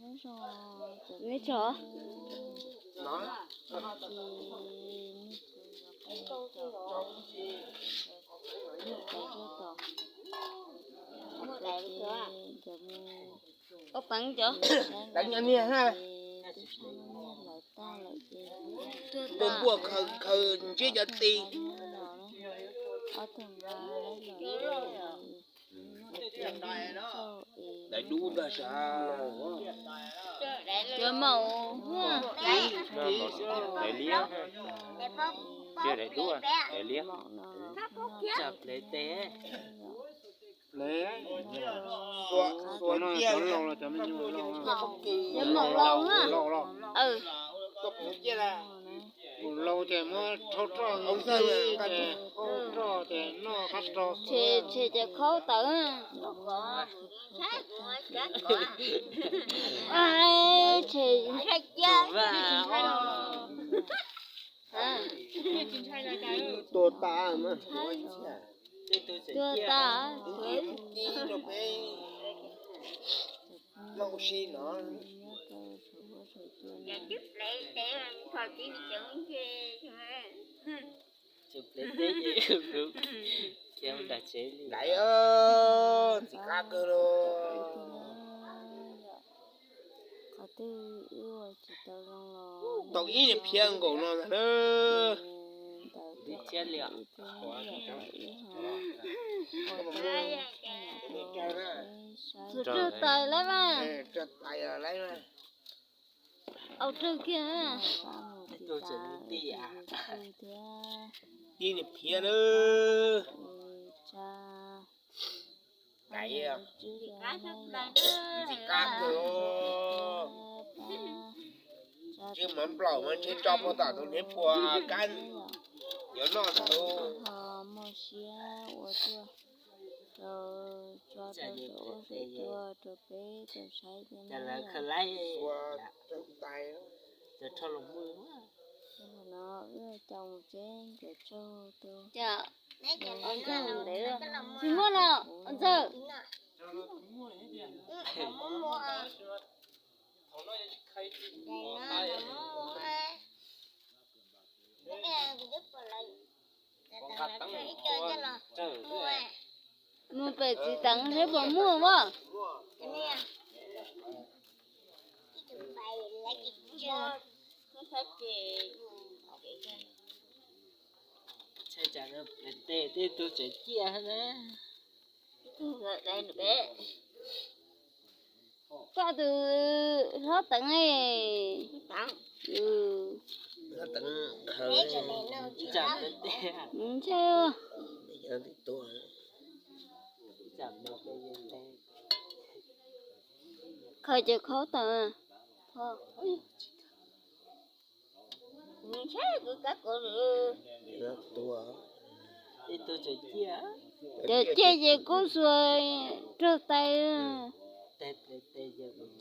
Neb tso. Ua peev cov. Deev nyob niag ha. Npua npua khaws khaws ntsib cov ti. Daim dub ntag sav. Cov maum. Daim liab. Daim dub, daim liab. Tsam plev tes. Cov maum laus na. Tus laus ces muab rhaub roj, rhaub roj ces noj qab rau. Tshem, tshem cov khaub tawv. Tshem. Tua tas, tua tas. Noj ua si no. Laiv, ntxim qab kawg los. Tau ib niag phiab nkaus no ntag na. Raug tais lawm mas. Au raug kiag. Ib niag phiab na. Ntxim qab kawg. Tsis mov nplaum mas tsis tso pov tom tus niag puas kab yuav noj ntawd. Rau tso rau sawv ua sawv tua rau peb tau saib thiab na. Ua rau tais no wb coj mus tsev cov tsaug tu. Tsis muaj los ntxawg. Mus pem txiv teev seb puas muaj as. Tes tej tug tseem ciaj na. Koj tus hlob teev. Ntshai. Khaws cov khaub tawv. Cov ciaj ces kub xuas raug tais.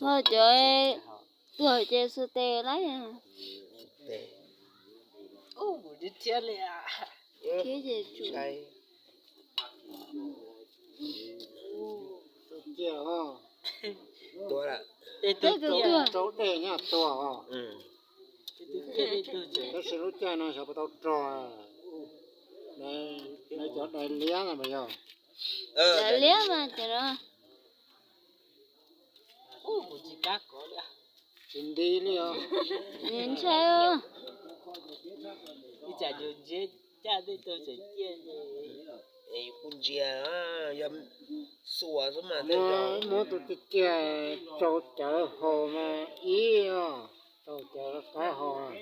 Ho cov tuag ces xuas tes lawm. Thiab ces tsum. Tej tus tuag. Rau dej nyob tuag os. Tab sis lub caij no xyov puas tau rog. Cov dais liab no mas yog. Dais liab mas ces no. Tsis nti li os. Ntshai. Kuj ntsia, yog xuas xwb mas. Muab tus tiag tiag rau cawv haus mas ib os, rau cawv qaib haus.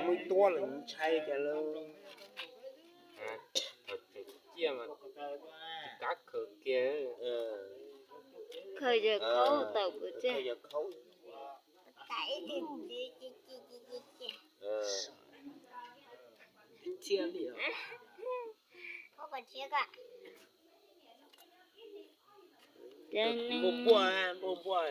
Muaj tuab lawm ntshai cas lawm. Ciaj mas kav khaws kiag. Khaws yawg khaub tawm pus tseg. Thiab li. Npuaj npuaj, npuaj npuaj.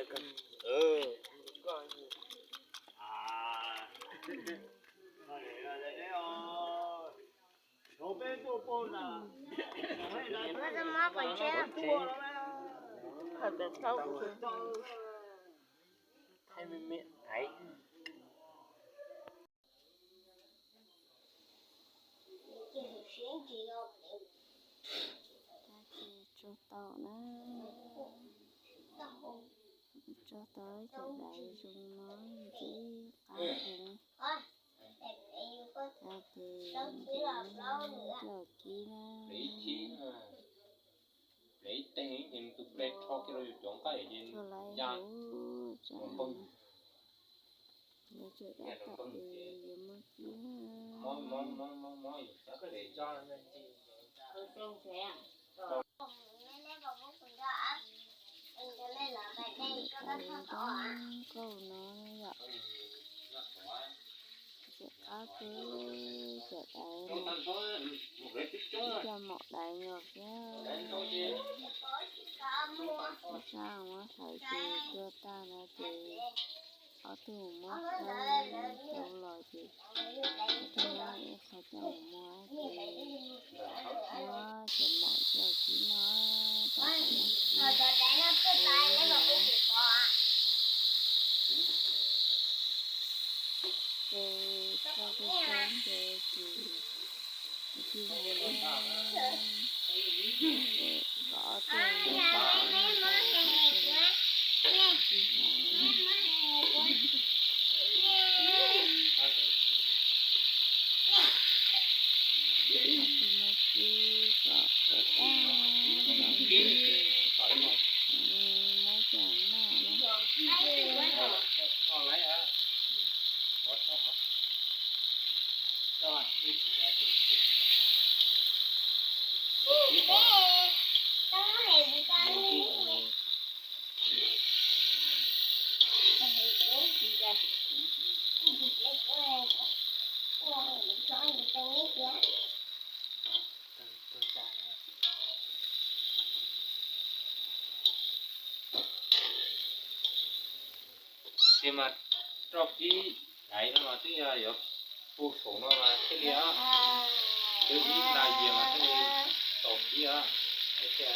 Tso tau na, tso tau cov dais zoo no ntxim qab heev. Tag ces coj kib na, coj lawm hauv tsev, lawv tseem tab tom es yuav muab kib. Dais zoo nkauj no yom. Tseem qab kawg, cov dais no, ib co maum dais nyuag thiab. Ib sab muab hlawv ces cua tag no ces ob tug muab khawb tau los ces ob tug muab ib qho coj mus muag ces muab cov maum coj kib noj, tom qab no kib ua ib yam. Ces txog twg txog ces kuv tig hais kom ob tug muab tau, tig hais. Ob tug muab kib kom tag, muab coj noj na. Ces mas roj kib dais no mas twb yog yuav pug saum no mas thiaj li, twb ib nta yias mas thiaj li tau kib os. Ib sai.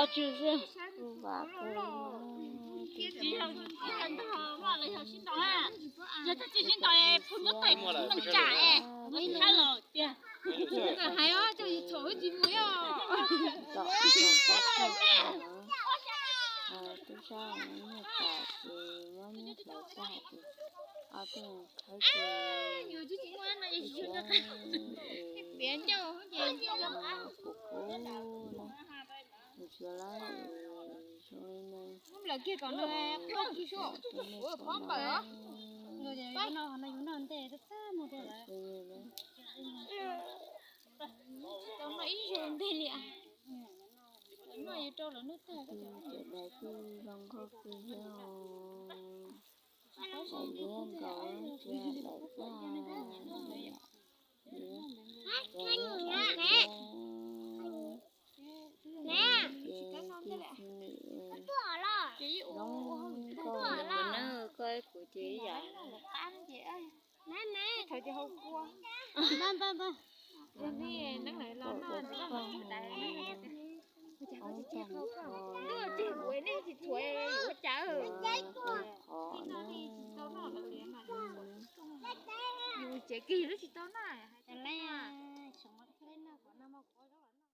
Ob tsi xwb. Yog tsis sib ntaus, phu nyob tais phu noj tsam es, noj tsam los tiag. Hais os, coj yus txhom wb tsis mus yog. Tub sab nyuag tas ces muab nyuag hlawv tag ces ob tug khawb ces kuv kuv na, nws tsuav lawm zoo li no. Tus me pom no, tus me pom no. Cov dais kuj zoo nkauj kawg thiab os. Daim liab nkaus tsis daim tag, liab, cov liab daim liab, ces txi nim zoo nkauj. Kuv na, koj kuv ces ib yam. Qhov na, yus ces kig lub tsis tau noj.